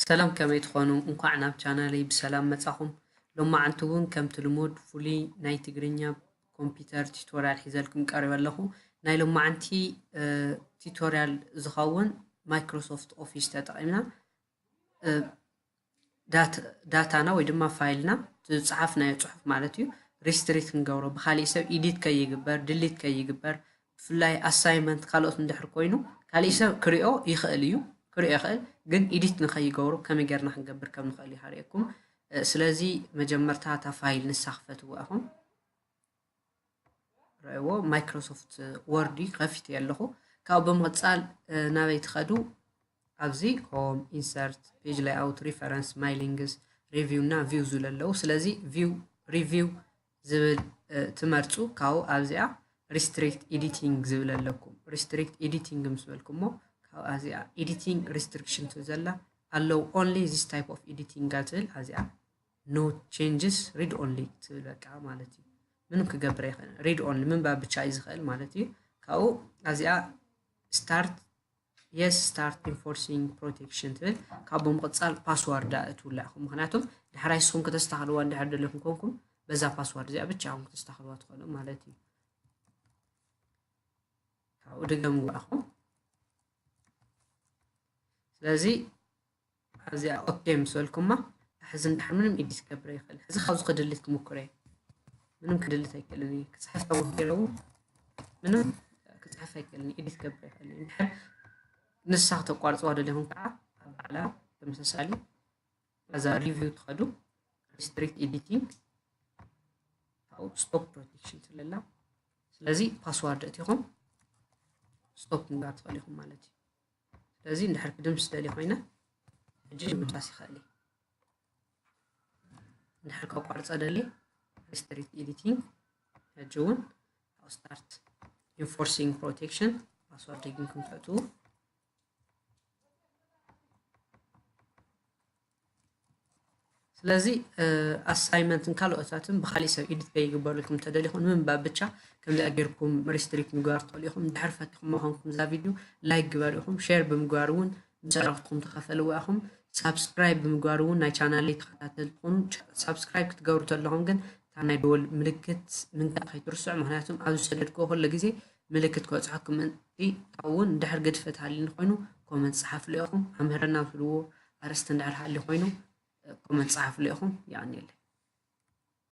ሰላም፣ ከመይ ትኾኑ? እንኳዕ ናብ ቻናለይ ብሰላም መጻኹም። ሎማዓንቲ እውን ከምቲ ልሙድ ፍሉይ ናይ ትግርኛ ኮምፒውተር ቲቶርያል ሒዘልኩም ቀሪበ ኣለኹ። ናይ ሎማዓንቲ እ፣ ቲቶርያል ዝኸውን ማይክሮሶፍት ኦፊስ ተጠቒምና እ፣ ዳት- ዳታና ወይ ድማ ፋይልና ዝፀሓፍናዮ ፅሑፍ ማለት እዩ ሪስትሪክት ክንገብሮ፣ ብካሊእ ሰብ ኢዲት ከይግበር ድሊት ከይግበር፣ ብፍላይ ኣሳይመንት ካልኦት እንድሕር ኮይኑ ካሊእ ሰብ ክሪኦ ይኽእል እዩ፣ ክሪኦ ይኽእል፣ ግን ኢዲት ንኸይገብሩ ከመይ ጌርና ክንገብር ከም ንኽእል ይሃርእየኩም። ስለዚ መጀመርታ እታ ፋይል ንሳ ክፈትዋ ኢኹም። ረእዎ ማይክሮሶፍት ወርድ ከፊት ኣለኹ። ካብኡ ብምቕፃል ናበይ ትኸዱ? ኣብዚ ሆም፣ ኢንሰርት፣ ፔጅ ላይኣውት፣ ሪፈረንስ፣ ማይ ሊንክስ፣ ሪቪው እና ቪው ዝብሉ ኣለዉ። ስለዚ ቪው ሪቪው ዝብል ትመርፁ። ካብኡ ኣብዚኣ ሪስትሪክት ኤዲቲንግ ዝብል ኣለኩም። ሪስትሪክት ኤዲቲንግ ምስ በልኩሞ ካብ ኣብዚኣ ኤዲቲንግ ሪስትሪክሽን ትብል ዘላ ኣለዉ። ኦንሊ ዚስ ታይፕ ኦፍ ኤዲቲንግ ትብል ኣብዚኣ ኖ ቼንጅስ ሪድ ኦንሊ ትብል በቃ ማለት እዩ። ምንም ክገብር ኣይኽእልን። ሪድ ኦንሊ ምንባብ ብቻ እዩ ዝኽእል ማለት እዩ። ካብኡ ኣብዚኣ ስታርት የስ ስታርት ኢንፎርሲንግ ፕሮቴክሽን ትብል ካብ ብምቕፃል ፓስዋርድ እትውላ ኢኹም። ምክንያቱም ድሕራይ ንስኹም ከተስተኻኽልዋ እንድሕር ደሊኹም ኮንኩም በዛ ፓስዋርድ እዚኣ ብቻ ኢኹም ከተስተኻኽልዋ ትኽእሉ ማለት እዩ። ካብኡ ድገምዋ ኢኹም። ስለዚ ኣብዚኣ ኦኬ ምስ በልኩማ ሕዚ እንድሕር ምንም ኢዲት ክገብር ይኽእል። ሕዚ ካብዚ ክድልት ክምኩር እየ። ምንም ክድልት ኣይክእልን እየ። ክፅሕፍ ተሞኪረ እውን ምንም ክፅሕፍ ኣይክእልን እየ። ኢዲት ክገብር ኣይክእልን እየ። እንድሕር ንሳ ክተቋርፅዋ ደሊኹም ከዓ ኣብ ባዕላ ተመሳሳሊ በዛ ሪቪው ትኸዱ ሪስትሪክት ኤዲቲንግ ካብኡ ስቶፕ ፕሮቴክሽን ትለላ። ስለዚ ፓስዋርድ እቲኹም ስቶፕ ምግባር ትኽእሉ ኢኹም ማለት እዩ። ስለዚ እንድሕር ክድምስ ደልየ ኮይነ ሕጂ ምድማስ ይኽእል እየ። እንድሕር ከቋርፀ ደልየ ሪስትሪክት ኤዲቲንግ ሕጂ እውን ስታርት ኢንፎርሲንግ ፕሮቴክሽን ፓስዋርድ ግን ክንተእትዉ። ስለዚ ኣሳይመንትን ካልኦታትን ብካሊእ ሰብ ኢዲት ከይግበረልኩም እንተደሊኹም ንምንባብ ብቻ ከምዚኣ ጌርኩም ሪስትሪክት ምግባር ትኽእሉ ኢኹም። እንድሕር ፈቲኹሞ ኮንኩም እዛ ቪድዮ ላይክ ግበሩ ኢኹም። ሼር ብምግባር እውን ምስ ኣዕሩኽትኩም ተኻፈልዋ ኢኹም። ሳብስክራይብ ብምግባር እውን ናይ ቻናለይ ተኸታተልቲ ትኾኑ። ሳብስክራይብ ክትገብሩ ተለኹም ግን እታ ናይ ደወል ምልክት ምንካእ ከይትርስዑ። ምክንያቱም ኣብ ዝሰደድክዎ ኩሉ ግዜ ምልክት ክበፅሐኩም ምእንቲ። ካብኡ እውን እንድሕር ግድፈት ሃልዩኒ ኮይኑ ኮመንት ፀሓፍሉ ኢኹም። ኣምህረና ትብልዎ ኣርእስቲ እንድሕር ሃልዩ ኮይኑ ኮመንት ፀሓፍሉ ኢኹም። የቐንየለይ።